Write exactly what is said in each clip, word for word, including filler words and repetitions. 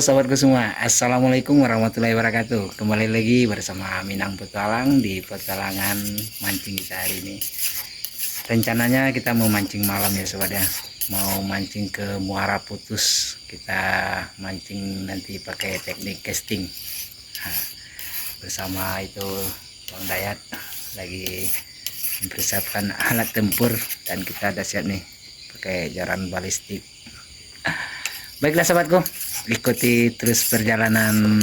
Sahabatku semua, assalamualaikum warahmatullahi wabarakatuh. Kembali lagi bersama Minang Petualang di petualangan mancing kita hari ini. Rencananya kita mau mancing malam ya, sobat ya. Mau mancing ke Muara Putus. Kita mancing nanti pakai teknik casting. Nah, bersama itu Bang Dayat lagi mempersiapkan alat tempur dan kita ada siap nih pakai jaran balistik. Baiklah sahabatku, ikuti terus perjalanan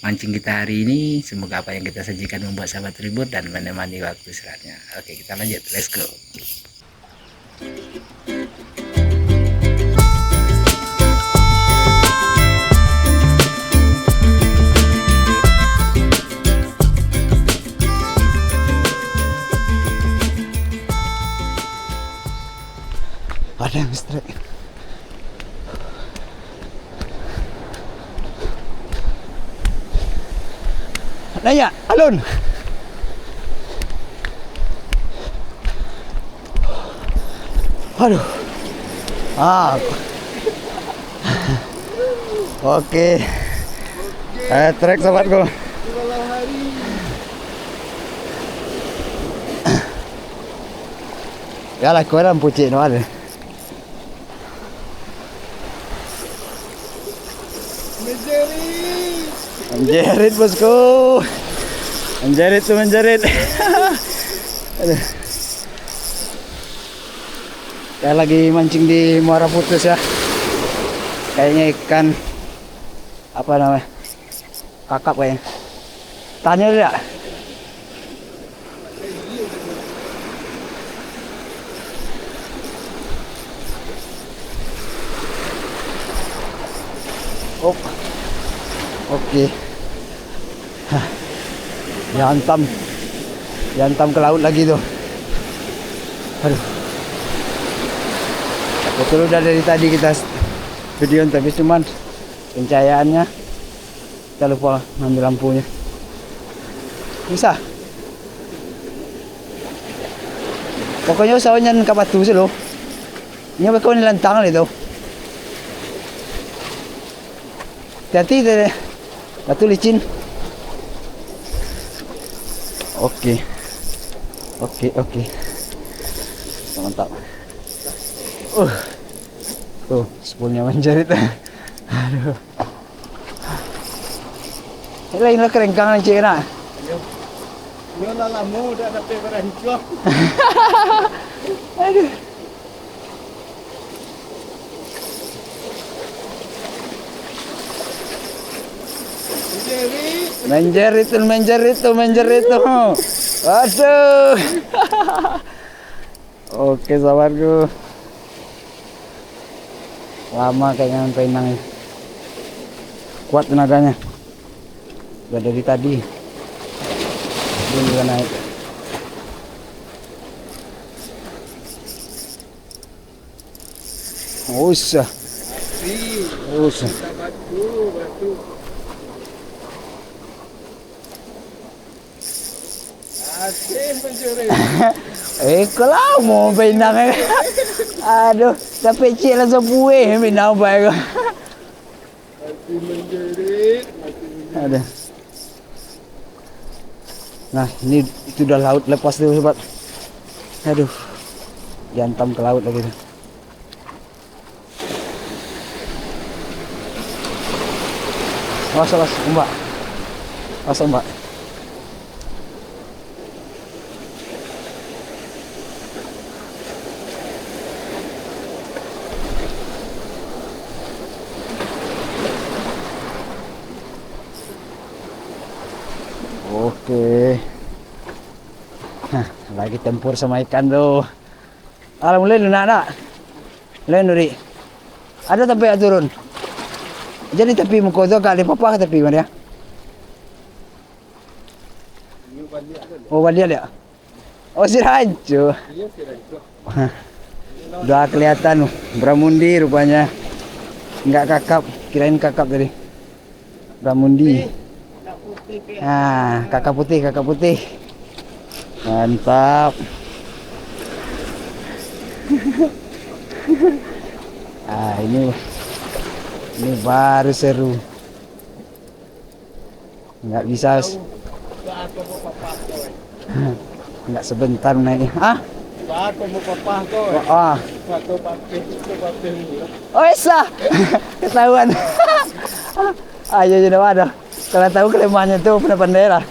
mancing kita hari ini. Semoga apa yang kita sajikan membuat sahabat terhibur dan menemani waktu istirahatnya. Oke, kita lanjut. Let's go. Ada yang strike. Naiak, alun. Aduh. Ah. Oke. Eh, trek sahabatku. Ya lah, kurang pucik no ada. Menjerit. Menjerit, bosku. Menjerit tu, menjerit. Aduh. Saya lagi mancing di Muara Putus ya. Kayaknya ikan apa namanya? Kakap kayaknya. Tanya dia. Oh. Oke. Hah. Dihantam. Dihantam ke laut lagi tu. Aduh. Betul udah dari tadi kita s-, video tapi cuman pencahayaannya kita lupa ngambil lampunya. Bisa. Pokoknya usaho nyan ka batu se lo. Nyo beko ni lantang le tu. Hati-hati tu. Batu licin. Oke. Oke, oke. Mantap. Uh. Tuh, spoolnya menjerit. Aduh. Ini lain lah kerengkang ni, cik, nak. Nyo lah lamo dak dapek barancuang. Aduh. Menjerit tu, menjerit tu, menjerit tu. Aduh. Oke, sahabatku. Lama kayaknya main penang ni. Kuat tenaganya. Udah dari tadi. Belum juga naik. Usah. Usah. Eh, kok lamo pinang, eh. Aduh, sampai cik langsung buih pinang bae ko. Aduh. Nah, ini itu udah laut lepas tu, sobat. Aduh. Dihantam ke laut lagi tu. Awas, awas, ombak. Awas, ombak. Oke. Nah, lagi tempur sama ikan tu. Alah, mulai lunak nak. Mulai nuri. Ada tampek nak turun. Jadi tapi muko tu agak dipapah tapi mana? Oh, baliak dia. Oh, si rancu. Dah kelihatan beramundi rupanya. Enggak kakap, kirain kakap tadi. Beramundi. Ah, kakap putih, kakap putih. Mantap. Ah, ini. Ini baru seru. Nggak bisa. Nggak sebentar naik. Ah? Ah. Oh, esa. Ketahuan. Ayo, ayo, dah ada. Kalau tahu kelemahannya tu, pandai-pandai lah.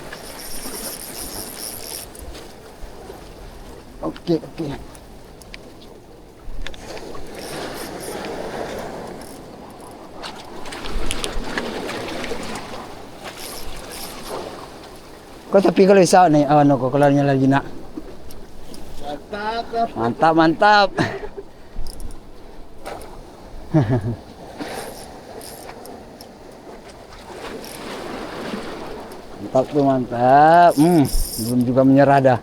Oke, oke. Ko tapi kalau bisa ni, anu ko, kalau nyo lagi nak. Mantap, mantap. Mantap tu, mantap. Hmm, belum juga menyerah dah.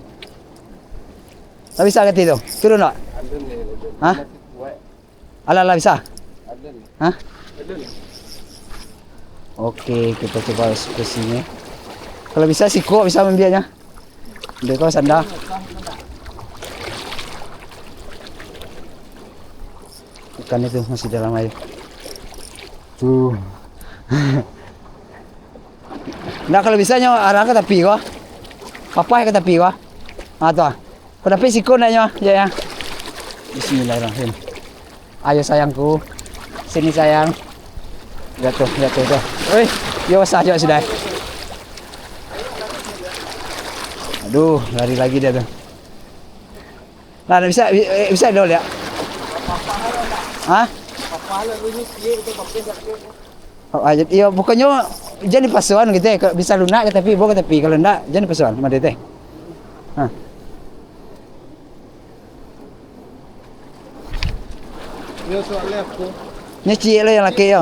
Tak bisa kati tu? Turun tak? Hah? Alah, alah, bisa? Hah? Oke, kita coba ke sini. Kalau bisa siko bisa mambiaknya. Dia kau sanda. Ikan itu masih dalam air. Tuh. Ndak, kalau bisa nyo arah ke tapi ko. Papai ke tapi ko. Ah, tu ah. Ko dapik siko ndak nyo, ya, ya. Bismillahirrahmanirrahim. Ayo sayangku. Sini sayang. Jatuh, jatuh, jatuh. Oi, yo basah juga sudah. Aduh, lari lagi dia tu. Nah, bisa, bi-, eh, bisa dulu ya. Hah? Oh, ah, iyo, pokoknyo jan dipaksoan gitu ya. Kalau bisa lunak ke tapi, bo ke tapi. Kalau ndak, jan dipaksoan, mode teh. Hah. Nyo soalnyo apo? Nyo ciek lo yang laki yo.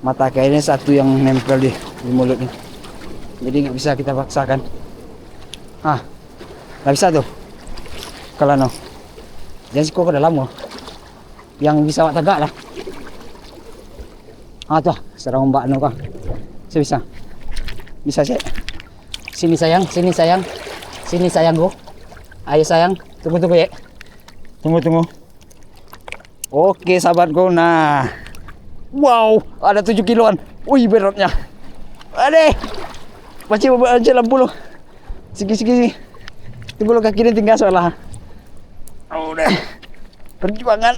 Mata kainnya satu yang nempel di, di mulut ni. Jadi nggak bisa kita paksakan. Ah, nggak bisa tuh. Kalau no. Jangan siko ke dalam ko. Yang bisa awak tagak lah. Ah, tuh, serang ombak no ko. Saya bisa. Bisa, cek. Sini sayang, sini sayang. Sini sayangku. Ayo sayang, tunggu, tunggu ya. Tunggu, tunggu. Oke, sahabatku. Nah. Wow, ada tujuh kiloan. Wih, beratnya. Adeh. Pacik, pacik lampu lo. Sigi, sigi, sigi. Tunggu lo, kaki ni tinggal soalnyo. Udah. Perjuangan.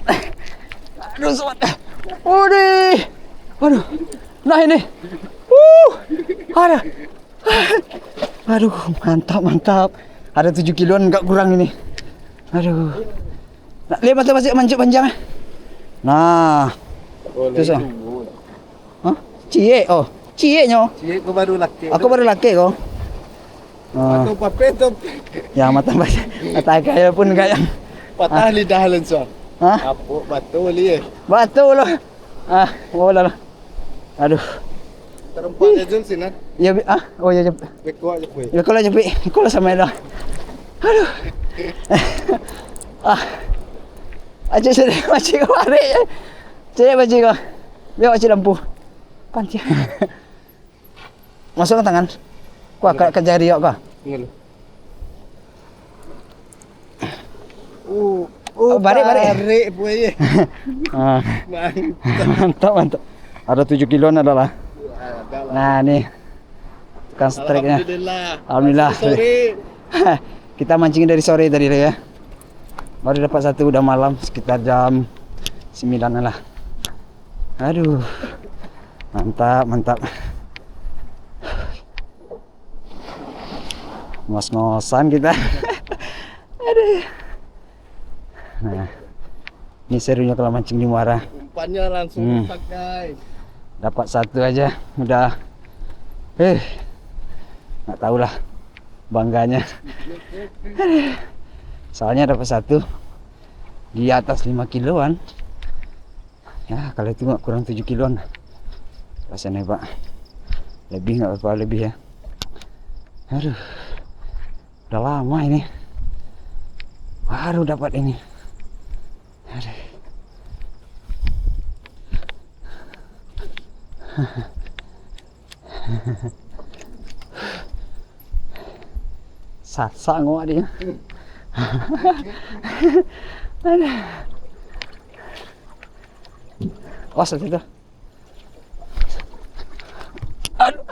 Aduh, sobat. Udah. Aduh. Nah, ini. Uh. Ada. Aduh, mantap, mantap. Ada tujuh kiloan, nggak kurang ini. Aduh. Nak lihat mata masih mancuk panjang, eh. Nah. Boleh. Terus, ah. Hah? Ciek, oh. Cieknyo. Ciek ko baru lakek. Aku baru lakek ko. Ah. Atau pape tu. Ya, mata, mata kaya pun kayak. Patah lidah langsung. Hah? Apo batul ye? Batul lah. Ah, oh lah lah. Aduh. Terempat aja sini. Ya, bi-, ah, oh ya, ya. Beko aja, Puy. Beko lah, Pi. Beko lah sama dah. Aduh. Ah. Aja sudah macam kemarin. Cek macam kau. Biar macam lampu. Pancing. Masuk ke tangan. Kuah ke, ke jari awak kah? Tengok dulu. Oh, oh, barik, barik. Barik, boy. Ah. Mantap. Mantap, mantap. Ada tujuh kiloan ada lah. Ada lah. Nah, ni. Tukang streknya. Alhamdulillah. Alhamdulillah. Sore. Kita mancing dari sore tadi lah ya. Baru dapat satu, udah malam, sekitar jam sembilan lah. Aduh. Mantap, mantap. Ngos-ngosan kita. Aduh. Nah, ini serunya kalau mancing di muara. Umpannya langsung Hmm. rusak, guys. Dapat satu aja, udah. Eh, nggak tahulah bangganya. Aduh. Soalnya dapat satu di atas lima kiloan. Ya, kalau itu nggak kurang tujuh kiloan. Rasanya, Pak. Lebih nggak apa-apa, lebih ya. Aduh. Udah lama ini. Baru dapat ini. Aduh. Sasak ngok dia. Aduh. Awas tu. Aduh.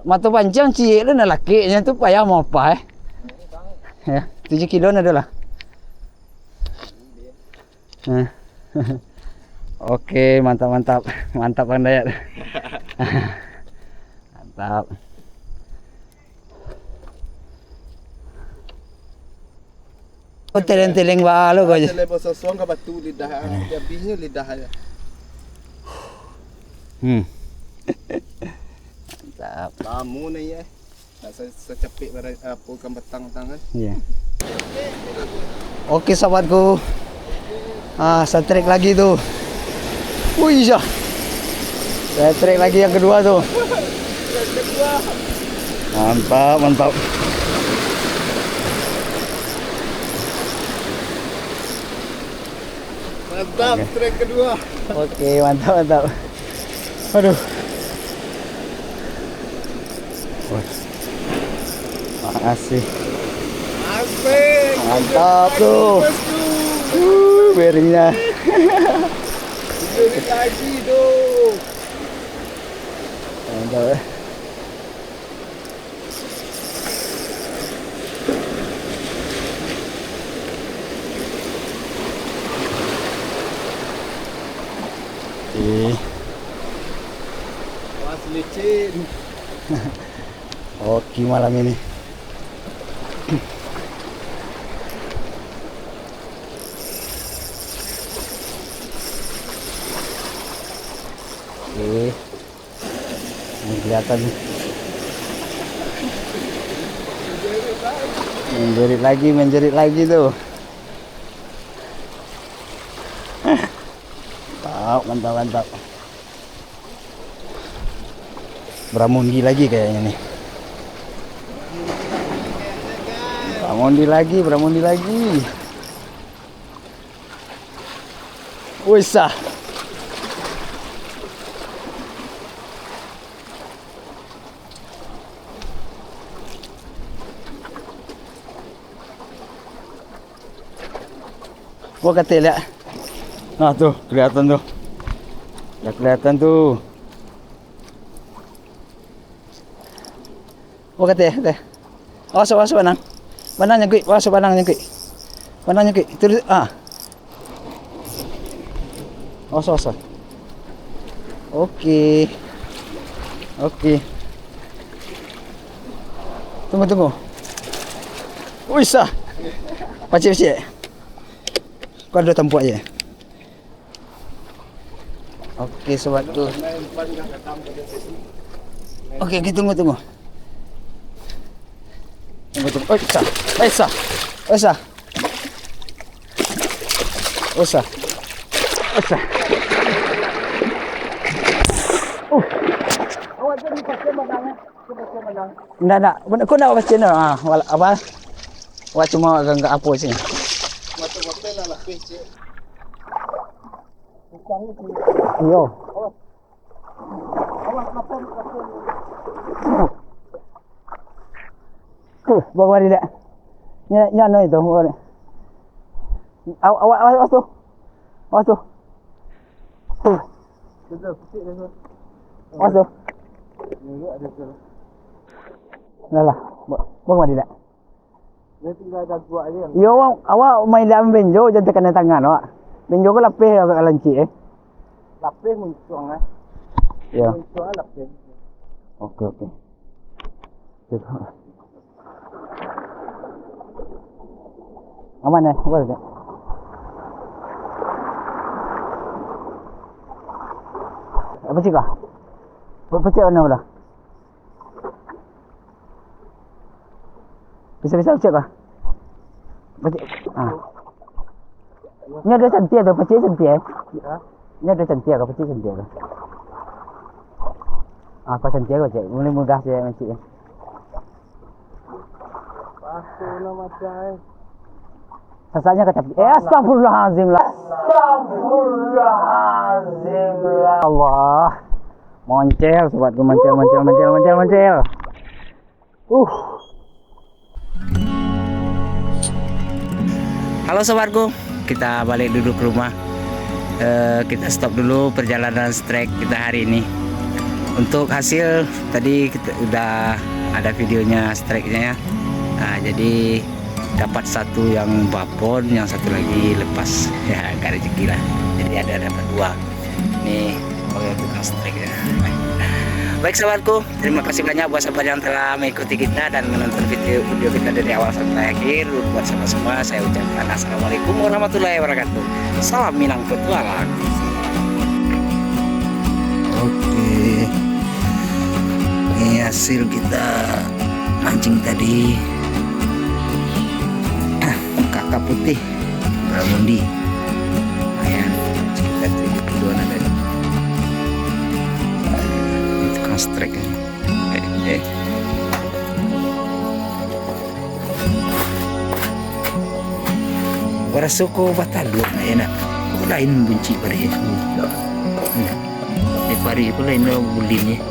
Mato panciang ciek tu, nah, lakeknyo tu payah mau apa, eh. Ya, tujuah kilo nah ado lah. Nah. Oke, mantap, mantap. Mantap, Bang Dayat. Mantap. Oh, teleng-teleng balo ko je. Teleng bososong ka batu lidah, ah. Dia bihnyo lidah aja. Hmm. Mantap. Lamo ni, ya. Nak sa-, sacapek bara-, apo, ikan batang-batang kan. Iya. Oke, sahabatku. Ah, saya trek lagi tu. Wih, ya. Saya trek lagi yang kedua tu. Mantap, mantap. Mantap, oke. Trek kedua. Oke, mantap, mantap. Aduh. Wah. Makasih. Asik. Mantap tu. Bosku. Uh, berinya. Beri lagi tu. Mantap, eh. Eh. Wah, licin. Oke, malam ini. Oke. Ini kelihatan nih. Menjerit lagi, menjerit lagi tuh. Mantap, mantap, mantap. Baramundi lagi kayaknya nih. Baramundi lagi, baramundi lagi. Wih, sah. Wah, katek liak. Nah, tuh, kelihatan tuh. Udah kelihatan tuh. Oh, katek, katek. Awas, awas, banang. Banang nyangkuik, awas, banang nyangkuik. Banang nyangkuik. Terus, ah. Awas, awas, awas. Oke. Oke. Tunggu, tunggu. Wih, sah. Pacik, pacik. Kau ada tampuak je. Oke, sobatku. Oke, oke, tunggu, tunggu. Tunggu, tunggu. Oi, sah. Oi, sah. Oi, sah. Oi, sah. Uh. Awak jadi pakai magang, eh? Pakai magang. Ndak, ndak. Kau nak pakai no? Ah, wala-, apa? Awak cuma ganggak apa sih? Mata-mata nak lapis, cik. Iyo. Tuh, bawa dia dah. Nya, nya no itu, bawa dia. Aw-, awak, awak, awas tu. Awas tu. Tuh. Awas tu. Dah lah. Ba-, bawa dia dah. Dia tinggal daguak aja. Yo, awak, awak main dalam benjo, jan takana tangan awak. Benjo ko lapeh agak lancik, eh. Lapeh muncuang, eh. Yo. Muncuang lapeh. Oke, oke. Cek. Aman, eh? Boleh, cek. Apa cek kah? Apa cek mana pula? Bisa, bisa, cek kah? Pacik. Ah. Nyo ado cantia tu, pacik cantia, eh? Ha? Nyo ado cantia ka, pacik cantia ka. Ah, kau cantia kau, cek. Mulai mudah, cek, mancik, eh. Pasal nama cai. Sasaknya ka tapi. Eh, astagfirullahalazim lah. Astagfirullahalazim lah. Allah. Moncel, sobatku, moncel, moncel, moncel, moncel, moncel. Uh. Halo sobatku, kita balik dulu ke rumah. Eh, kita stop dulu perjalanan trek kita hari ini. Untuk hasil tadi kita udah ada videonya, strike-nya ya. Nah, jadi dapat satu yang babon, yang satu lagi lepas. Ya, agak rezeki lah. Jadi ada dapat dua. Ini oleh tukang strike ya. Baik sahabatku, terima kasih banyak buat sahabat yang telah mengikuti kita dan menonton video, video kita dari awal sampai akhir. Buat sahabat semua, saya ucapkan assalamualaikum warahmatullahi wabarakatuh. Salam Minang Petualang. Oke. Ini hasil kita mancing tadi. Kakap putih, baramundi. Lumayan, sekitar tujuh puluhan ada. Itu kan strike, eh. Eh, eh. Baraso ko bataluak, nak, enak. Ko lain bunci pari. Hmm. Eh, pari ko lain lah bulinnyo.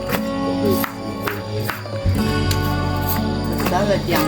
Salah tiang.